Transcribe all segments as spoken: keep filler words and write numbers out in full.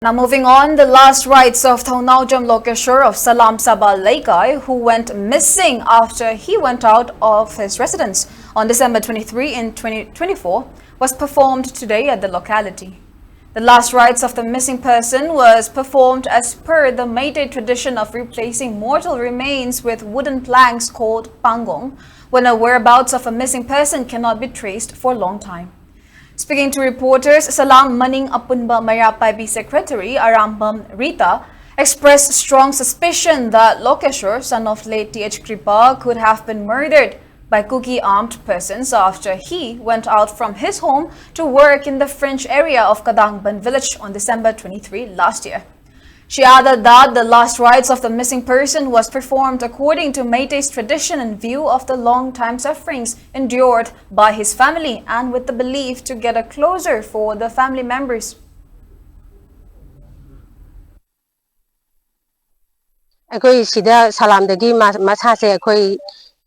Now moving on, the last rites of Thongnaojam Lokeshwar of Salam Saba Leikai, who went missing after he went out of his residence on December twenty-three in twenty twenty-four, was performed today at the locality. The last rites of the missing person was performed as per the Meitei tradition of replacing mortal remains with wooden planks called pangong when the whereabouts of a missing person cannot be traced for a long time. Speaking to reporters, Salam Maning Apunba Mayapaibi secretary Arambam Rita expressed strong suspicion that Lokeshwar, son of late T H Kripa, could have been murdered by Kuki armed persons after he went out from his home to work in the fringe area of Kadangban village on December twenty-three last year. She added that the last rites of the missing person was performed according to Meitei's tradition in view of the long time sufferings endured by his family and with the belief to get a closure for the family members. ꯑꯩꯈꯣꯏ ꯁꯤꯗ ꯁꯂꯥꯝꯗꯒꯤ ꯃꯥ- ꯃꯁꯥꯁꯦ ꯑꯩꯈꯣꯏ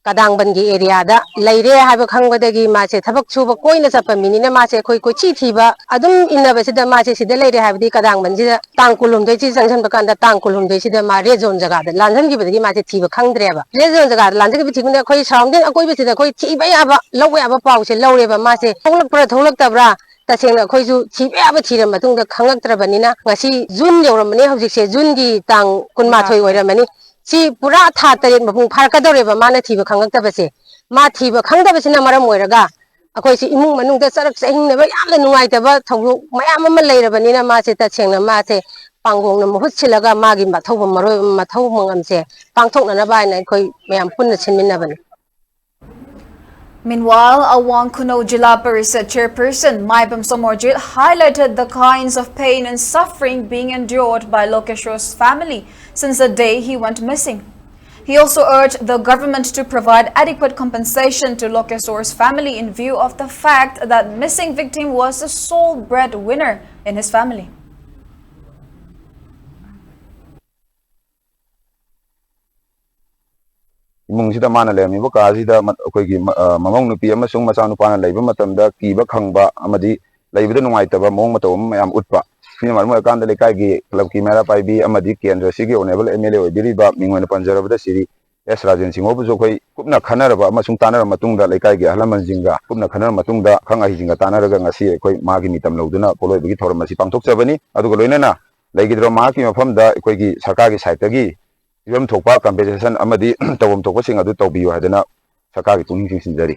ꯀꯗꯥꯡꯕꯟꯒꯤ ꯑꯦꯔꯤꯌꯥꯗ ꯂꯩꯔꯦ ꯍꯥꯏꯕ ꯈꯪꯕꯗꯒꯤ ꯃꯥꯁꯦ ꯊꯕꯛ ꯁꯨꯕ ꯀꯣꯏꯅ ꯆꯠꯄ ꯃꯤꯅꯤꯅ ꯃꯥꯁꯦ ꯑꯩꯈꯣꯏ ꯀꯣꯏꯊꯤ ꯊꯤꯕ ꯑꯗꯨꯝ ꯏꯟꯅꯕꯁꯤꯗ ꯃꯥꯁꯦ ꯁꯤꯗ ꯂꯩꯔꯦ ꯍꯥꯏꯕꯗꯤ ꯀꯗꯥꯡꯕꯟꯁꯤꯗ ꯇꯥꯡ ꯀꯨꯟꯍꯨꯝꯗꯣꯏꯁꯤ ꯆꯪꯁꯤꯟꯕ ꯀꯥꯟꯗ ꯇꯥꯡ ꯀꯨꯟꯍꯨꯝꯗꯣꯏꯁꯤꯗ ꯃꯥ ꯔꯦꯗ ꯖꯣꯟ ꯖꯒꯥꯗ ꯂꯥꯟꯁꯤꯟꯈꯤꯕꯗꯒꯤ ꯃꯥꯁꯦ ꯊꯤꯕ ꯈꯪꯗ꯭ꯔꯦꯕ꯫ ꯔꯦꯗ ꯖꯣꯟ ꯖꯒꯥꯗ ꯂꯥꯟꯁꯤꯟꯈꯤꯕ ꯊꯤꯕꯗ ꯑꯩꯈꯣꯏ ꯁꯔꯥꯎꯟꯗꯤꯡ ꯑꯀꯣꯏꯕꯁꯤꯗ ꯑꯩꯈꯣꯏ ꯊꯤꯕ ꯌꯥꯕ ꯂꯧꯕ ꯌꯥꯕ ꯄꯥꯎꯁꯦ ꯂꯧꯔꯦꯕ꯫ ꯃꯥꯁꯦ ꯊꯣꯛꯂꯛꯄ꯭ꯔꯥ ꯊꯣꯛꯂꯛꯇꯕ꯭ꯔꯥ ꯇꯁꯦꯡꯅ ꯑꯩꯈꯣꯏꯁꯨ ꯊꯤꯕ ꯌꯥꯕ ꯊꯤꯔ ꯃꯇꯨꯡꯗ ꯈꯪꯉꯛꯇ꯭ꯔꯕꯅꯤꯅ ꯉꯁꯤ ꯖꯨꯟ ꯌꯧꯔꯝꯃꯅꯤ, ꯍꯧꯖꯤꯛꯁꯦ ꯖꯨꯟꯒꯤ ꯇꯥꯡ ꯀꯨꯟꯃꯥꯊꯣꯏ ꯑꯣꯏꯔꯝꯃꯅꯤ꯫ ꯁꯤ ꯄꯨꯔꯥ ꯊꯥ ꯇꯔꯦꯠ ꯃꯄꯨꯡ ꯐꯥꯔꯛꯀꯗꯧꯔꯦꯕ ꯃꯥꯅ ꯊꯤꯕ ꯈꯪꯉꯛꯇꯕꯁꯦ꯫ ꯃꯥ ꯊꯤꯕ ꯈꯪꯗꯕꯁꯤꯅ ꯃꯔꯝ ꯑꯣꯏꯔꯒ ꯑꯩꯈꯣꯏꯁꯤ ꯏꯃꯨꯡ ꯃꯅꯨꯡꯗ ꯆꯔꯛ ꯆꯍꯤꯡꯅꯕ ꯌꯥꯝꯅ ꯅꯨꯡꯉꯥꯏꯇꯕ ꯊꯧꯗꯣꯛ ꯃꯌꯥꯝ ꯑꯃ ꯂꯩꯔꯕꯅꯤꯅ ꯃꯥꯁꯦ ꯇꯁꯦꯡꯅ ꯃꯥꯁꯦ ꯄꯥꯡꯒꯣꯡꯅ ꯃꯍꯨꯠ ꯁꯤꯜꯂꯒ ꯃꯥꯒꯤ ꯃꯊꯧ ꯃꯔꯣꯏ ꯃꯊꯧ ꯃꯉꯝꯁꯦ ꯄꯥꯡꯊꯣꯛꯅꯅꯕ ꯍꯥꯏꯅ ꯑꯩꯈꯣꯏ ꯃꯌꯥꯝ ꯄꯨꯟꯅ ꯁꯤꯟꯃꯤꯟꯅꯕꯅꯤ꯫ Meanwhile, Awang Khunou Jila Parishad chairperson Maibam Somorjit highlighted the kinds of pain and suffering being endured by Lokeshwar's family since the day he went missing. He also urged the government to provide adequate compensation to Lokeshwar's family in view of the fact that missing victim was the sole breadwinner in his family. ꯏꯃꯨꯡꯁꯤꯗ ꯃꯥꯅ ꯂꯩꯔꯝꯃꯤꯕ ꯀꯥꯁꯤꯗ ꯑꯩꯈꯣꯏꯒꯤ ꯃꯃꯧ ꯅꯨꯄꯤ ꯑꯃꯁꯨꯡ ꯃꯆꯥꯅꯨꯄꯥꯅ ꯂꯩꯕ ꯃꯇꯝꯗ ꯀꯤꯕ ꯈꯪꯕ ꯑꯃꯗꯤ ꯂꯩꯕꯗ ꯅꯨꯡꯉꯥꯏꯇꯕ ꯃꯑꯣꯡ ꯃꯇꯧ ꯑꯃ ꯃꯌꯥꯝ ꯎꯠꯄ꯫ ꯑꯩꯅ ꯃꯔꯝ ꯑꯣꯏꯔꯀꯥꯟꯗ ꯂꯩꯀꯥꯏꯒꯤ clubꯀꯤ ꯃꯩꯔꯥ ꯄꯥꯏꯕꯤ ꯑꯃꯗꯤ ꯀꯦꯟꯗ꯭ꯔꯁꯤꯒꯤ honourable MLA ꯑꯣꯏꯕꯤꯔꯤꯕ ꯃꯤꯡ ꯑꯣꯏꯅ ꯄꯟꯖꯔꯕꯗ ꯁꯤꯔꯤ ꯑꯦꯁ ꯔꯥꯖꯦꯟ ꯁꯤꯡꯍꯕꯨꯁꯨ ꯑꯩꯈꯣꯏ ꯀꯨꯞꯅ ꯈꯟꯅꯔꯕ ꯑꯃꯁꯨꯡ ꯇꯥꯟꯅꯔꯕ ꯃꯇꯨꯡꯗ ꯂꯩꯀꯥꯏꯒꯤ ꯑꯍꯜ ꯂꯃꯟꯁꯤꯡꯒ ꯀꯨꯞꯅ ꯈꯟꯅꯔꯕ ꯃꯇꯨꯡꯗ ꯑꯈꯪ ꯑꯍꯩꯁꯤꯡꯒ ꯇꯥꯟꯅꯔꯒ ꯉꯁꯤ ꯑꯩꯈꯣꯏ ꯃꯥꯒꯤ ꯃꯤꯇꯝ ꯂꯧꯗꯨꯅ ꯄꯣꯠꯂꯣꯏꯕꯒꯤ ꯊꯧꯔꯝ ꯑꯁꯤ ꯄꯥꯡꯊꯣꯛꯆꯕꯅꯤ꯫ ꯑꯗꯨꯒ ꯂꯣꯏꯅꯅ ꯂꯩꯈꯤꯗ꯭ꯔꯕ ꯃꯍꯥꯛꯀꯤ ꯃꯐꯝꯗ ꯑꯩꯈꯣꯏꯒꯤ ꯁꯔꯀꯥꯔꯒꯤ sideꯇꯒꯤ ꯄꯤꯐꯝ ꯊꯣꯛꯄ compensation ꯑꯃꯗꯤ ꯇꯧꯐꯝ ꯊꯣꯛꯄꯁꯤꯡ ꯑꯗꯨ ꯇꯧꯕꯤꯌꯨ ꯍꯥꯏꯗꯅ ꯁꯔꯀꯥꯔꯒꯤ ꯄꯨꯛꯅꯤꯡ ꯆꯤꯡꯁꯤꯟꯖꯔꯤ꯫